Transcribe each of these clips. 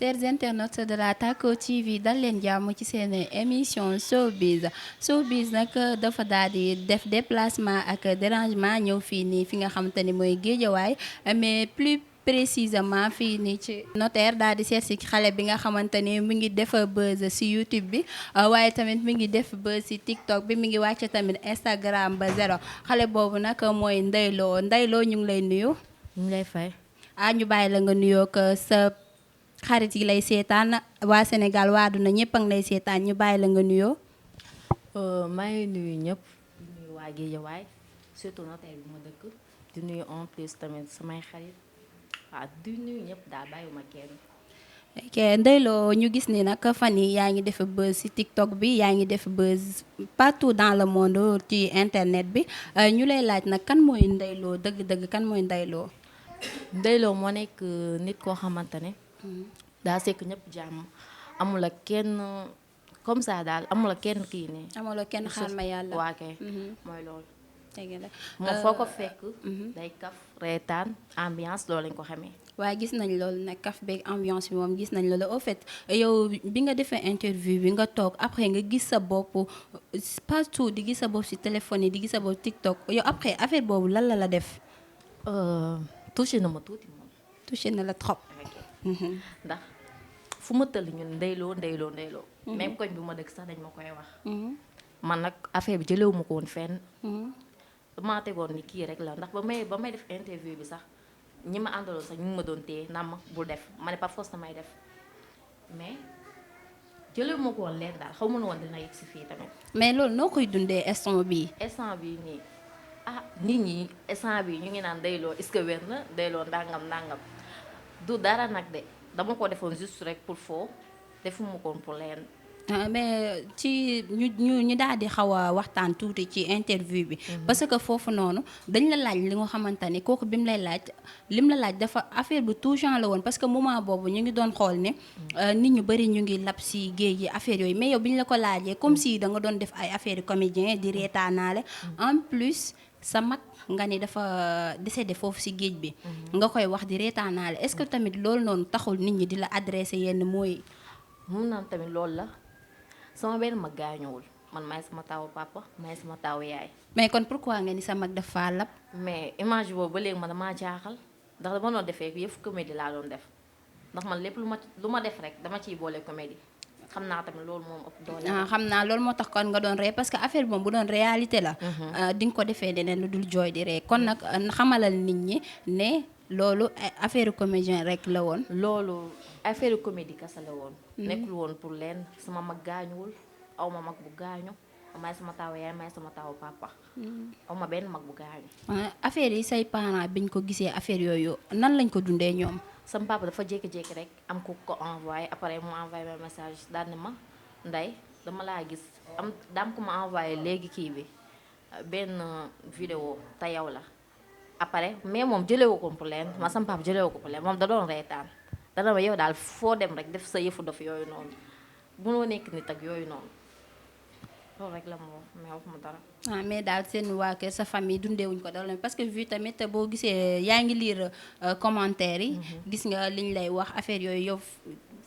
chers internautes de la Tako TV dal leen jàmm ci seen émission showbiz nag dafa daal di def déplacement ak dérangement ñëw fii nii fi nga xamante ni mooy géejawaay mais plus précisément fii nii ci notaire daal di seet si xale bi nga xamante ni mi ngi def buzz si YouTube bi waaye tamit mi ngi def buzz si TikTok bi mi ngi wàcc tamit Instagram ba zéro xale boobu nag mooy Ndeye Lo ñu ngi lay nuyu. ñu ngi lay fay. ñu bàyyi la nga nuyoo ko sa xarit yi lay seetaan waa Sénégal waa àdduna ñëpp a ngi lay seetaan ñu bàyyi la nga nuyoo. maa ngi nuyu ñëpp di nuyu waa Guédiawaye surtout notaire bi ma dëkk di nuyu en plus tamit samay xarit waaw di nuyu ñëpp daal bàyyiwuma kenn. ok Ndeye Lo ñu gis ni nag fan yi yaa ngi def buzz ci TikTok bi yaa ngi def buzz partout dans le monde ci internet bi ñu lay laaj nag kan mooy Ndeye Lo dëgg-dëgg kan mooy Ndeye Lo. Ndeye Lo moo nekk nit koo xamante ne daa sekk ñëpp jàmm amula kenn comme ça daal amula kenn kii ne amuloo kenn xaar ma yàlla waa kay mooy loolu dëgg la moom foo ko fekk day kaf reetaan ambiance loolu lañ ko xamee. waaye gis nañ loolu nag kaf beeg ambiance bi moom gis nañ loolu au fait yow bi nga defee interview bi nga toog après nga gis sa bopp partout di gis sa bopp ci téléphone yi di gis sa bopp TikTok yow après affaire boobu lan la def. touché na ma tuuti moom. touché na la trop. ndax fu ma tëll ñun Ndeye Lo Ndeye Lo Ndeye Lo. même koñ bi ma dëkk sax dañ ma koy wax. man nag affaire bi jëlewu ma ko woon fenn. damaa tegoon ni kii rek la ndax ba may def interview bi sax ñi ma àndaloon sax ñu ngi ma doon téye naan ma bul def ma ne par force damay def mais jëlewu ma ko woon leen daal xaw ma ne woon dina yegg si fii tamit. mais loolu noo koy dundee instant bii. instant bii nii. nit ñi instant bi ñu ngi naan Ndeye Lo est-ce que wér na Ndeye Lo ndàngam du dara nag de dama ko defoon juste rek pour foo defuma ko pour leen. mais ci ñu daal di xaw a waxtaan tuuti ci interview bi. parce que foofu noonu dañ la laaj li nga xamante ni kooku bi mu lay laaj lim la laaj dafa affaire bu touchant la woon parce que moment boobu ñu ngi doon xool ne nit ñu bëri ñu ngi lab si géej gi affaire yooyu mais yow bi ñu la ko laajee comme si da nga doon def ay affaire comédien di reetaanaale en plus. sa mag nga ni dafa décédé foofu ci géej bi nga koy wax di reetaanaale est-ce que tamit loolu noonu taxul nit ñi di la adressé yenn mooy. mun naan tamit loolu la sama benn mag gaañuwul man maay sama taawu papa maay sama taawu yaay. mais kon pourquoi nga ni sa mag dafa lab. mais image boobu ba léegi man damaa jaaxal ndax dama doon defee yëfu comédie laa doon def ndax man lépp lu ma def rek dama ciy boole comédie. xam naa tamit loolu moom ëpp doole. xam naa loolu moo tax kon nga doon ree parce que affaire bi moom bu doon réalité la. di nga ko defee deneen lu dul jooy di ree kon nag xamalal nit ñi ne loolu affaire comédien rek la woon. loolu affaire comédie kasa la woon. nekkul woon pour leen sama mag gaañuwul aw ma mag bu gaañu maay sama taawu yaay maay sama taawu papa. aw ma benn mag bu gaañu. affaire yi say parents biñ ko gisee affaire yooyu nan lañ ko dundee ñoom. sama papa dafa jékki-jékki rek am ku ko envoyé après mu envoyé ma message daal ne ma Ndeye dama laa gis daam ko ma envoyé léegi kii bi benn vidéo te yow la après mais moom jëlewu ko pour leen ma sama papa jëlewu ko pour leen moom da doon reetaan dana ma yow daal foo dem rek def sa yëfu dof yooyu noonu mënoo nekk nit ak yooyu noonu loolu rek la moo mais waxuma dara. mais daal seen waa kër sa famille dundeewuñ ko dara parce que vu tamit boo gisee yaa ngi lire commentaire yi. gis nga liñ lay wax affaire yooyu yow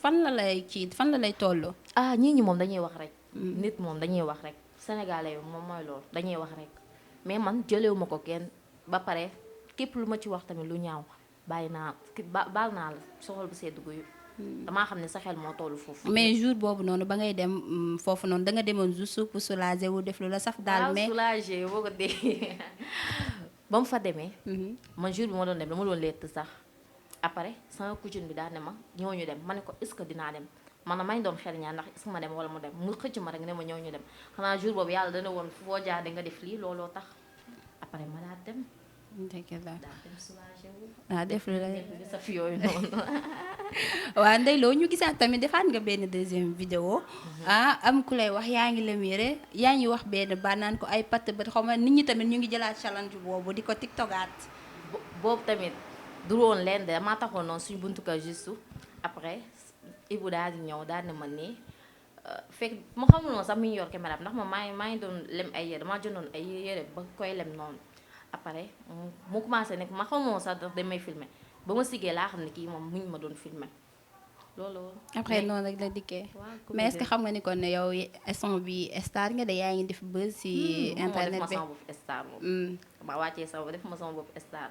fan la lay tolloo. ñii ñi moom dañuy wax rek. nit moom dañuy wax rek. sénégalais moom mooy loolu dañuy wax rek mais man jëlewu ma ko kenn ba pare képp lu ma ci wax tamit lu ñaaw bàyyi naa baal naa la soxal bu see dugg yi. damaa xam ne sa xel moo tollu foofu. mais jour boobu noonu ba ngay dem foofu noonu da nga demoon juste pour soulager wu def lu la saf daal. mais soulager boo ko dee ba mu fa demee. man jour bi ma doon dem dama doon lett sax après sama cousine bi daal ne ma ñëw ñu dem ma ne ko est-ce que dinaa dem man na may doon xel ñaar ndax est-ce que ma dem wala mu dem mu xëcc ma rek ne ma ñëw ñu dem xanaa jour boobu yàlla dana woon foo jaar da nga def lii looloo tax après ma daal dem. dëgg la daal dem soulager wu. def lu la sa fi yooyu noonu. waaw Ndeye Lo ñu gisaat tamit defaat nga benn deuxième vidéo am ku lay wax yaa ngi la miire yaa ngi wax benn ba naan ko ay patt bët xaw ma nit ñi tamit ñu ngi jëlaat challenge boobu di ko tiktokaat. boobu tamit du woon leen de maa taxoon noonu suñu buntu kër juste après Ibou daal di ñëw daal ne ma nii fekk ma xamul woon sax mi ngi yor caméra ndax ma maa ngi doon lem ay yére damaa jëndoon ay yére ba koy lem noonu après mu commencé nekk ma xamul woon sax damay filmer ba ma siggee laa xam ne kii moom mu ngi ma doon filmer loolu. après noonu rek la dikkee. waaw mais est-ce que xam nga ni kon ne yow instant bi star nga de yaa ngi def buzz ci internet def ma bi. sama bopp star moom. ma wàccee sama def ma sama bopp star.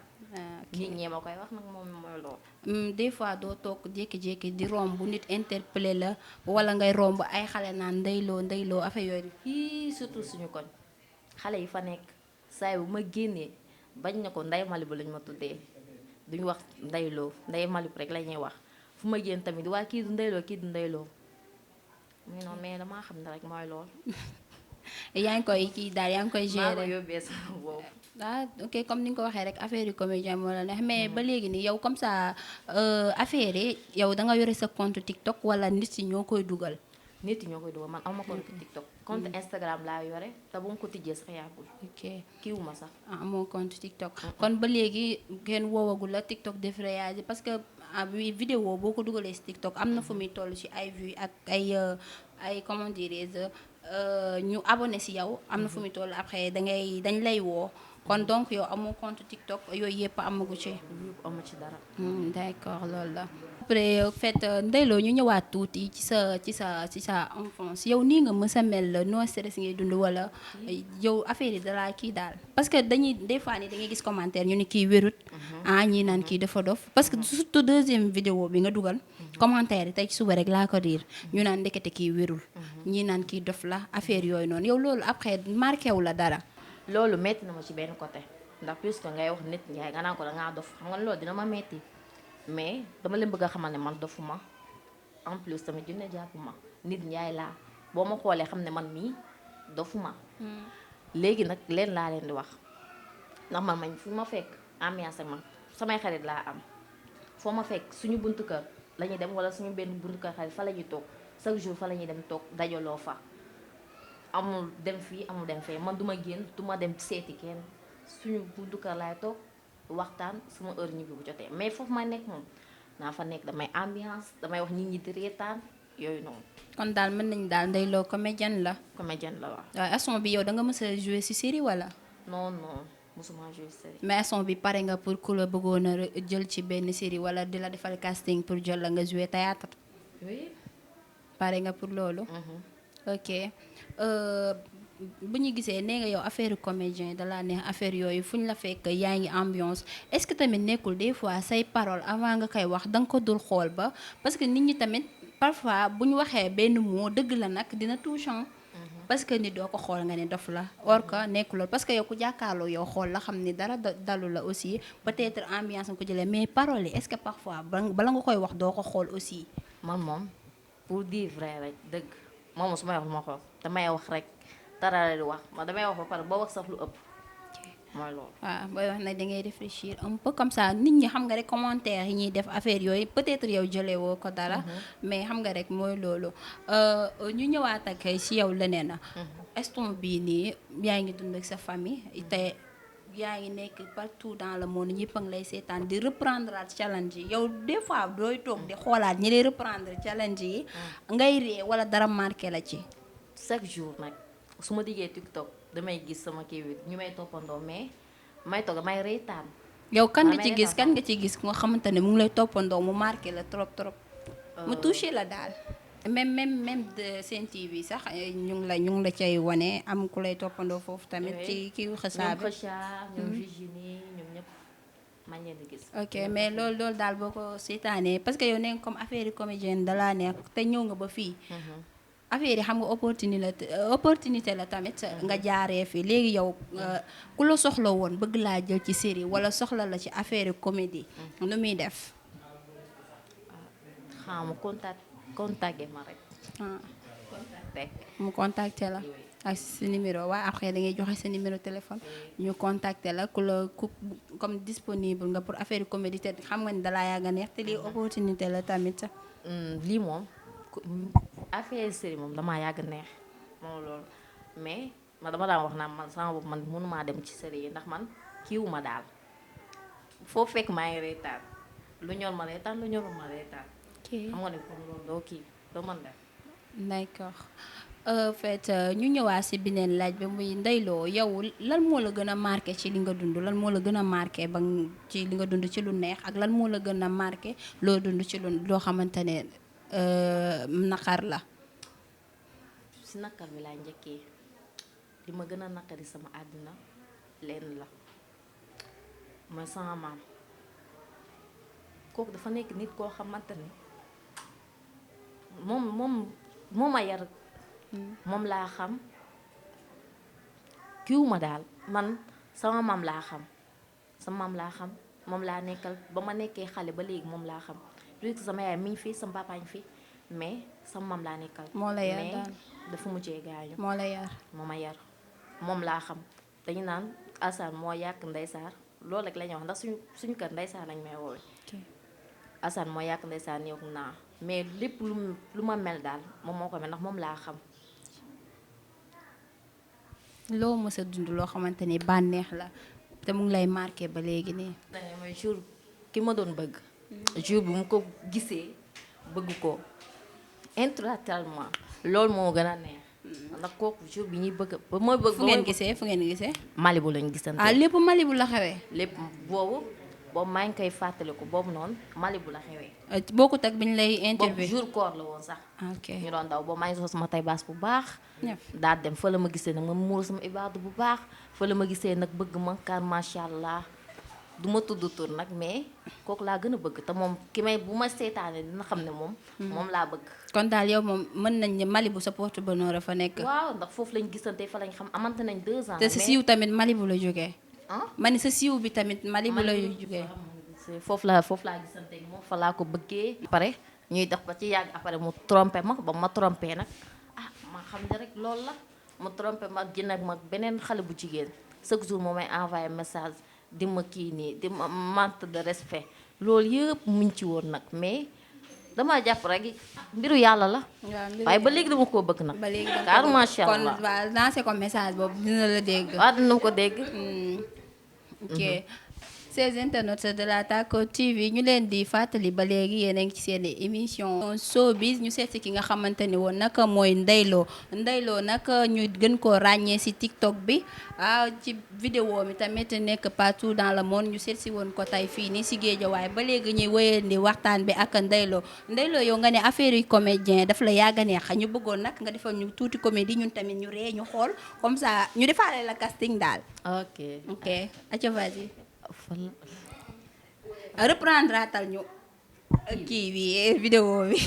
nit ñee ma koy wax nag moom mooy loolu. des fois doo toog jékki-jékki di romb nit interpellé la wala ngay romb ay xale naan Ndeye Lo affaire yooyu. fii surtout suñu koñ xale yi fa nekk saay bu ma génnee bañ na ko Ndeye Malibu lañ ma tuddee duñu wax Ndeye Lo Ndeye Malibu rek la ñuy wax fu ma génn tamit waa kii du Ndeye Lo kii du Ndeye Lo muy noonu mais damaa xam ne rek mooy lool. yaa ngi koy kii daal yaa ngi koy gérer maa ko yóbbee sama boobu. ok comme ni nga ko waxee rek affaire yu comédien moo la neex mais ba léegi nii yow comme ça affaire yi yow da nga yore sa compte TikTok wala nit yi ñoo koy dugal. nit yi ñoo koy dugal man am ma compte TikTok compte Instagram laa yore te bu ma ko tijjee sax yàggul. ok kiiwuma sax. amoo compte TikTok. kon ba léegi kenn woowagul la TikTok def réagir parce que vidéo boo ko dugalee si TikTok am na fu muy toll ci ay vues ak ay comment dirais-je ñu abonné si yow am na fu muy toll après dañ lay woo. kon donc yow amoo compte TikTok yooyu yëpp amagu ci. yëpp amu ci dara. d'accord loolu la. après fait Ndeye Lo ñu ñëwaat tuuti ci sa enfance yow nii nga mës a mel no stress ngay dund wala yow affaire yi dalaa kii daal. parce que dañuy des fois ni da ngay gis commentaire ñu ni kii wérut. ñii naan kii dafa dof parce que surtout deuxième vidéo bi nga dugal. commentaire yi tey ci suba rek laa ko diir ñu naan ndekete kii wérul. ñii naan kii dof la affaire yooyu noonu yow loolu après marqué wu la dara. loolu metti na ma ci benn côté ndax puisque ngay wax nit yaay nga naan ko da ngaa dof xam nga loolu dina ma metti mais dama leen bëgg a xamal ne man dofuma en plus tamit junne jàppuma nit njaay laa boo ma xoolee xam ne man mii dofuma léegi nag leen laa leen di wax ndax man fu ma fekk ambiance ak man samay xarit laa am foo ma fekk suñu buntu kër la ñuy dem wala suñu benn buntu kër xarit fa la ñuy toog chaque jour fa la ñuy dem toog dajaloo fa amul dem fii amul dem fee man duma génn duma dem seeti kenn suñu buntu kër laay toog waxtaan suma heure ñibbi bu jotee mais foofu ma nekk moom naa fa nekk damay ambiance damay wax nit ñi di reetaan yooyu noonu. kon daal mën nañu daal Ndeye Lo comédienne la. comédienne la waaw. waaw instant bi yow da nga mës a jouer ci série wala. non mosuma jouer série. mais instant bi pare nga pour ku la bëggoon a jël ci benn série wala di la defal casting pour jël la nga jouer théâtre. oui. pare nga pour loolu. ok bu ñu gisee nee nga yow affaire comédien da laa neex affaire yooyu fu ñu la fekk yaa ngi ambiance est-ce que tamit nekkul des fois say parole avant nga koy wax da nga ko dul xool ba parce que nit ñi tamit parfois bu ñu waxee benn mot dëgg la nag dina touchant. parce que nit doo ko xool nga ne dof la or que nekkul loolu parce que yow ku jàkkaarloo yow xool la xam ni dara dalu la aussi peut-être ambiance nga ko jëlee mais parole yi est-ce que parfois bala nga koy wax doo ko xool aussi. man moom pour dire vrai rek dëgg moom su may wax lu ma xool damay wax rek dara di wax man damay wax ba pare boo wax sax lu ëpp. mooy loolu. waaw booy wax nag da ngay réfléchir un peu comme ça nit ñi xam nga rek commentaire yi ñuy def affaire yooyu peut-être yow jëlee woo ko dara. mais xam nga rek mooy loolu. ñu ñëwaat ak ci yow leneen na. instant bii nii yaa ngi dund ak sa famille te yaa ngi nekk partout dans le monde ñëpp a ngi lay seetaan di reprendre challenge yi yow des fois dooy toog di xoolaat ñi lay reprendre challenge yi. ngay ree wala dara marqué la ci. chaque jour nag su ma diggee TikTok damay gis sama kii bi ñu may toppandoo mais may toog may reetaan. yow kan nga ci gis ku nga xamante ne mu ngi lay toppandoo mu marqué la trop trop. mu touché la daal. même de Sen TV sax ñu ngi la cay wane am ku lay toppandoo foofu tamit. ci kii xasaa bi ñoom Virginie ñoom ñëpp maa ngi leen di gis. ok mais loolu daal boo ko seetaanee parce que yow nee comme affaire yi comédienne dalaa neex te ñëw nga ba fii. affaire yi xam nga opportunité la tamit nga jaaree fi léegi yow ku la soxla woon bëgg laa jël ci série wala soxla la ci affaire comédie nu muy def. mu contacté ma rek. mu contacté la ak sa numéro waaye après da ngay joxe sa numéro téléphone ñu contacté la ku comme disponible nga pour affaire comédie te xam nga ni dalaa yàgg a neex te lii opportunité la tamit. lii moom affaire série moom damaa yàgg neex moom loolu mais ma dama daan wax naa man sama bopp man mënumaa dem ci série yi ndax man kiiwuma daal foo fekk maa ngi reetaan lu ñor ma reetaan lu ñorul ma reetaan. xam nga ne comme loolu doo kii doo mën def. d'accord fait ñu ñëwaat si beneen laaj bi muy Ndeye Lo yow lan moo la gën a marqué ci li nga dund lan moo la gën a marqué ci li nga dund ci lu neex ak lan moo la gën a marqué loo dund ci loo xamante ne naqar la. si naqar bi laa njëkkee li ma gën a naqari sama àddina lenn la mooy sama maam kooku dafa nekk nit koo xamante ne moo ma yar moom laa xam kiwuma daal man sama maam laa xam moom laa nekkal ba ma nekkee xale ba léegi moom laa xam puisque sama yaay mi ngi fi sama papa ngi fi mais sama maam laa nekkal moo la yar mais daal dafa mujjee gaañu moo la yar. moo ma yar moom laa xam dañu naan Assane moo yàq Ndeye Sarr loolu rek la ñuy wax ndax suñu kër Ndeye Sarr lañ may woowee Assane moo yàq Ndeye Sarr ñëw naa mais lépp lu ma mel daal moom moo ko mel ndax moom laa xam. loo mës a dund loo xamante ni bànneex la te mu ngi lay marqué ba léegi nii. mooy jour ki ma doon bëgg. jour bi mu ko gisee bëgg ko intellectuellement loolu moo gën a neex. ndax kooku jour bi ñuy bëgg ba mooy bëgg. fu ngeen gisee. Malibu lañu gisante. ah lépp Malibu la xewee. lépp boobu maa ngi koy fàttaliku boobu noonu Malibu la xewee. bokkut ak bi ñu lay interview. boobu jour koor la woon sax. ok ñu doon daw boobu maa ngi sol sama tay baas bu baax. daal dem fa la ma gisee nag ma muur sama ibaadu bu baax fa la ma gisee nag bëgg ma car macha allah du ma tudd tur nag mais kooku laa gën a bëgg te moom ki may bu ma seetaanee dina xam ne moom laa bëgg. kon daal yow moom mën nañ ne Malibu sa porte-bonheur fa nekk. waaw ndax foofu lañ gisante fa lañ xam amante nañ 2 ans. te sa siiw tamit Malibu la jógee. ma ni sa siiw bi tamit Malibu la jógee. foofu laa gisante moom fa laa ko bëggee. pare ñuy dox ba ci yàgg après mu trompé ma ba ma trompé nag ma xam ne rek loolu la mu trompé ma ak nag mag beneen xale bu jigéen chaque jour moo may envoyé message di ma kii nii di ma manque de respect loolu yëpp muñ ci woon nag mais dama jàpp rek mbiru yàlla la. waaye ba léegi dama koo bëgg nag. ba léegi dama car macha allah kon waaw lancé ko message boobu dina la dégg. waaw dina ko dégg. ok. Ces internautes de la Tako TV ñu leen di fàttali ba léegi yéen a ngi ci seen émission showbiz ñu seet si ki nga xamante ni woon nag mooy Ndeye Lo nag ñu gën koo ràññee si TikTok bi ci vidéo mi tamit nekk partout dans le monde ñu seet si woon ko tey fii nii si Géejawaay ba léegi ñuy wéyandi waxtaan bi ak Ndeye Lo yow nga ne affaire yu comédien daf la yàgg a neex ñu bëggoon nag nga defal ñu tuuti comédie ñun tamit ñu ree ñu xool comme ça ñu defaale la casting daal. ok aca vas-y. reprendre atal ñu kii bi vidéo bi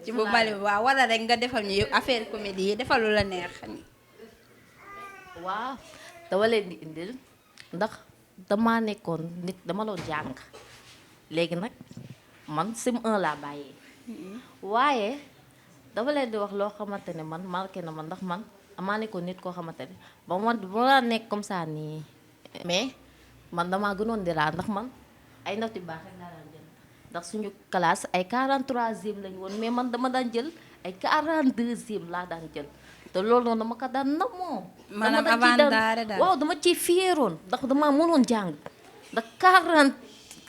ci bu bali waaw wala rek nga defal ñu affaire comédie yi defal lu la neex. waaw dama leen di indil ndax dama nekkoon nit dama doon jàng léegi nag man CM1 laa bàyyee waaye dama leen di wax loo xamante ne man marqué na ma ndax man amaa nekkoon nit koo xamante ne ba ma nekk comme ça nii mais man damaa gënoon di laa ndax man ay notes yu baax rek laa daan jël ndax suñu classe ay 43e lañu woon mais man dama daan jël ay 42e laa daan jël te loolu noonu dama ko daan namoo. maanaam avant daare daal waaw dama ciy fiyeeroon ndax damaa mënoon jàng ndax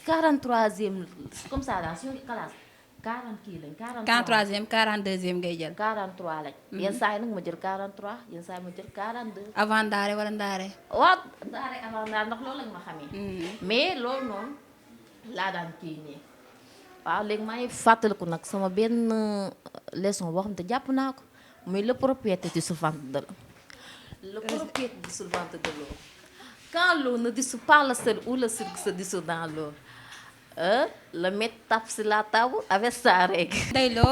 43e comme ça daal suñu classe 40 kii lañ. 43e 42e ngay jël. 43 lañ. yenn saa yi nag ma jël 43 yenn saa yi ma jël 42. avant daare wala ndaare. waaw daare avant daare ndax loolu lañ ma xamee. mais loolu noonu laa daan kii nii. waaw léegi maa ngi fàttaliku nag sama benn leçon boo xam ne jàpp naa ko muy le propriété du servante de l'eau. Le propriété du servante de l'eau. Quand l'eau ne dissout pas le sel ou le sucre se dissout dans l'eau. Le maître tape sur la table avec sa règle. Ndeye Lo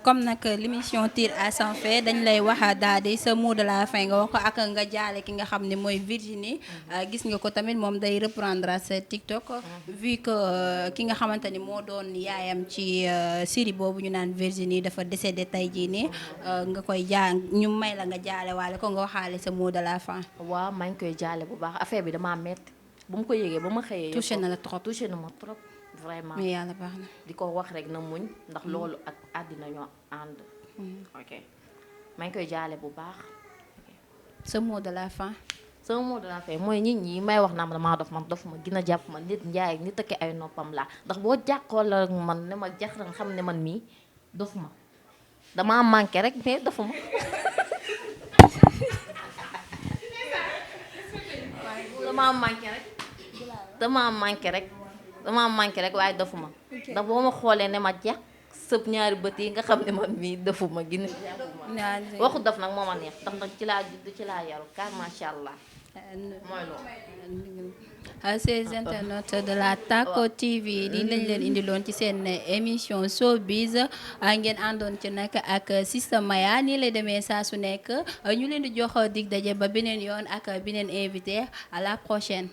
comme nag l'émission tire à sa fin dañ lay wax daal di sa mot de la fin nga wax ko ak nga jaale ki nga xam ne mooy Virginie. gis nga ko tamit moom day reprendre sa TikTok. vu que ki nga xamante ni moo doon yaayam ci série boobu ñu naan Virginie dafa décédé tey jii nii nga koy ñu may la nga jaale waale ko nga waxaale sa mot de la fin. waaw maa ngi koy jaale bu baax affaire bi damaa metti bu ma ko yëgee ba ma xëyee. touché na la trop touché na ma trop. vraiment mais yàlla baax na. di ko wax rek na muñ ndax loolu ak àddina ñoo ànd. ok maa ngi koy jaale bu baax. sa mot de la fin. sama mot de la fin mooy nit ñi may wax naa ma damaa dof man dof ma gën a jàpp ma nit njaay nit ak ay noppam laa ndax boo jàkkoo la man ne ma jax nga xam ne man mii dof ma damaa manqué rek mais dofu ma. damaa manqué rek. damaa manqué rek waaye dofuma ndax boo ma xoolee ne ma jeex sëb ñaari bët yi nga xam ne man mii defuma gine waxu daf nag moo ma neex ndax nag ci laa judd ci laa yaru car macha allah mooy loolu. Ces internautes de la Tako TV lii lañ leen indiloon ci seen émission showbiz ngeen àndoon ci nag ak Sista Maya nii lay demee saa su nekk ñu leen di jox dig daje ba beneen yoon ak beneen invité à la prochaine.